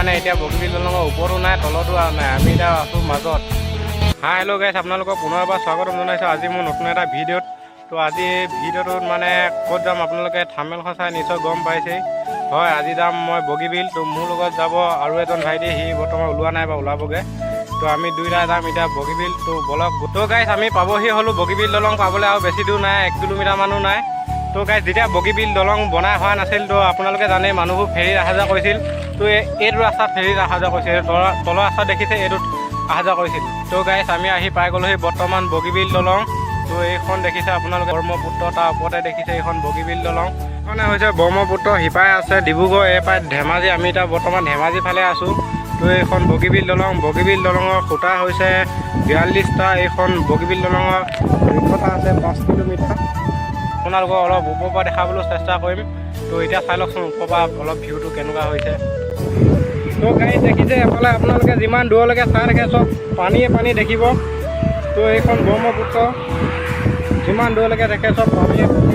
মানে এতিয়া বগীবিল দলঙৰ ওপৰতো নাই, তলতো আৰু নাই, আমি এতিয়া আছোঁ মাজত। হাই, হেল্ল' গাইছ, আপোনালোকক পুনৰ এবাৰ স্বাগতম জনাইছোঁ আজি মোৰ নতুন এটা ভিডিঅ'ত। তো আজি এই ভিডিঅ'টোত মানে ক'ত যাম, আপোনালোকে থাম্বনেইলখন চাই নিশ্চয় গম পাইছেই। হয়, আজি যাম মই বগীবিল। তো মোৰ লগত যাব আৰু এজন ভাইটি, সি বৰ্তমান ওলোৱা নাই বা ওলাবগৈ। তো আমি দুইটা যাম এতিয়া বগীবিল। তো বলক। তো গাইছ, আমি পাবহি হ'লোঁ। বগীবিল দলং পাবলৈ আৰু বেছি দূৰ নাই, 1 কিলোমিটাৰমানো নাই। তো গাইছ, যেতিয়া বগীবিল দলং বনাই হোৱা নাছিল, তো আপোনালোকে জানেই, মানুহবোৰ ফেৰীত অহা যোৱা কৰিছিল। তো এইটো ৰাস্তাত ফেৰীত অহা যোৱা কৰিছিল। তলৰ ৰাস্তাত দেখিছে, এইটোত অহা যোৱা কৰিছিল। তো গাইছ, আমি আহি পাই গ'লোহি বৰ্তমান বগীবিল দলং। তো এইখন দেখিছে আপোনালোকে ব্ৰহ্মপুত্ৰ, তাৰ ওপৰতে দেখিছে এইখন বগীবিল দলং। এইখনে হৈছে ব্ৰহ্মপুত্ৰ, সিপাৰে আছে ডিব্ৰুগড়, এইপাৰে ধেমাজি। আমি এতিয়া বৰ্তমান ধেমাজি ফালে আছোঁ। তো এইখন বগীবিল দলং। বগীবিল দলঙৰ খুঁটা হৈছে 42টা। এইখন বগীবিল দলঙৰ দৈৰ্ঘ্যতা আছে 5 কিলোমিটাৰ। আপোনালোকক অলপ ওপৰৰ পৰা দেখাবলৈ চেষ্টা কৰিম। তো এতিয়া চাই লওকচোন ওপৰৰ পৰা অলপ ভিউটো কেনেকুৱা হৈছে। তো গাড়ীত দেখিছে, এফালে আপোনালোকে যিমান দূৰলৈকে চাই থাকে, চব পানীয়ে পানী দেখিব। তো এইখন ব্ৰহ্মপুত্ৰ, যিমান দূৰলৈকে দেখে চব পানীয়ে পানী।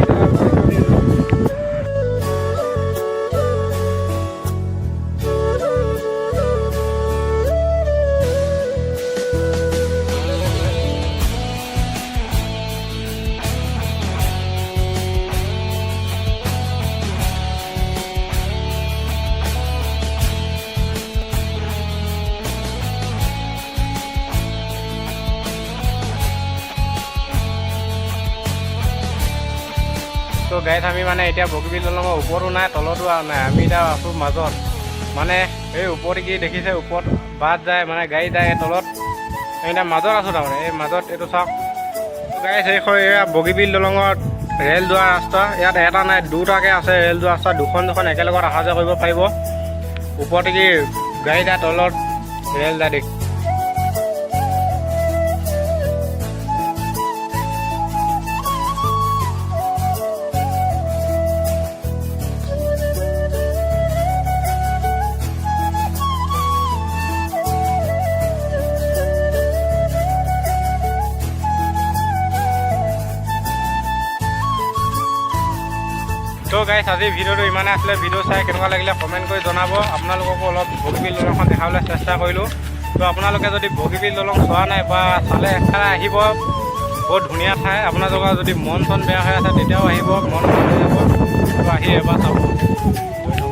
তো গাইছ, আমি মানে এতিয়া বগীবিল দলঙৰ ওপৰতো নাই, তলতো আৰু নাই, আমি এতিয়া আছোঁ মাজত। মানে এই ওপৰত কি দেখিছে, ওপৰত বাছ যায়, মানে গাড়ী যায়, তলত আমি এতিয়া মাজত আছোঁ। তাৰমানে এই মাজত এইটো চাওক গাইছ, এইখন এয়া বগীবিল দলঙত ৰেল যোৱা ৰাস্তা। ইয়াত এটা নাই, দুটাকৈ আছে ৰেল যোৱা ৰাস্তা। দুখন দুখন একেলগত অহা যোৱা কৰিব পাৰিব। ওপৰত কি গাড়ী যায়, তলত ৰেল যায়। দেখ। তো গাইছ, আজি ভিডিঅ'টো ইমানে আছিলে। ভিডিঅ' চাই কেনেকুৱা লাগিলে কমেণ্ট কৰি জনাব। আপোনালোককো অলপ বগীবিল দলংখন দেখাবলৈ চেষ্টা কৰিলোঁ। তো আপোনালোকে যদি বগীবিল দলং চোৱা নাই বা চালে, এফালে আহিব, বহুত ধুনীয়া ঠাই। আপোনালোকৰ যদি মন চন বেয়া হৈ আছে, তেতিয়াও আহিব, মন ভাল হৈ যাব। তো আহি এবাৰ চাব। ধন্যবাদ।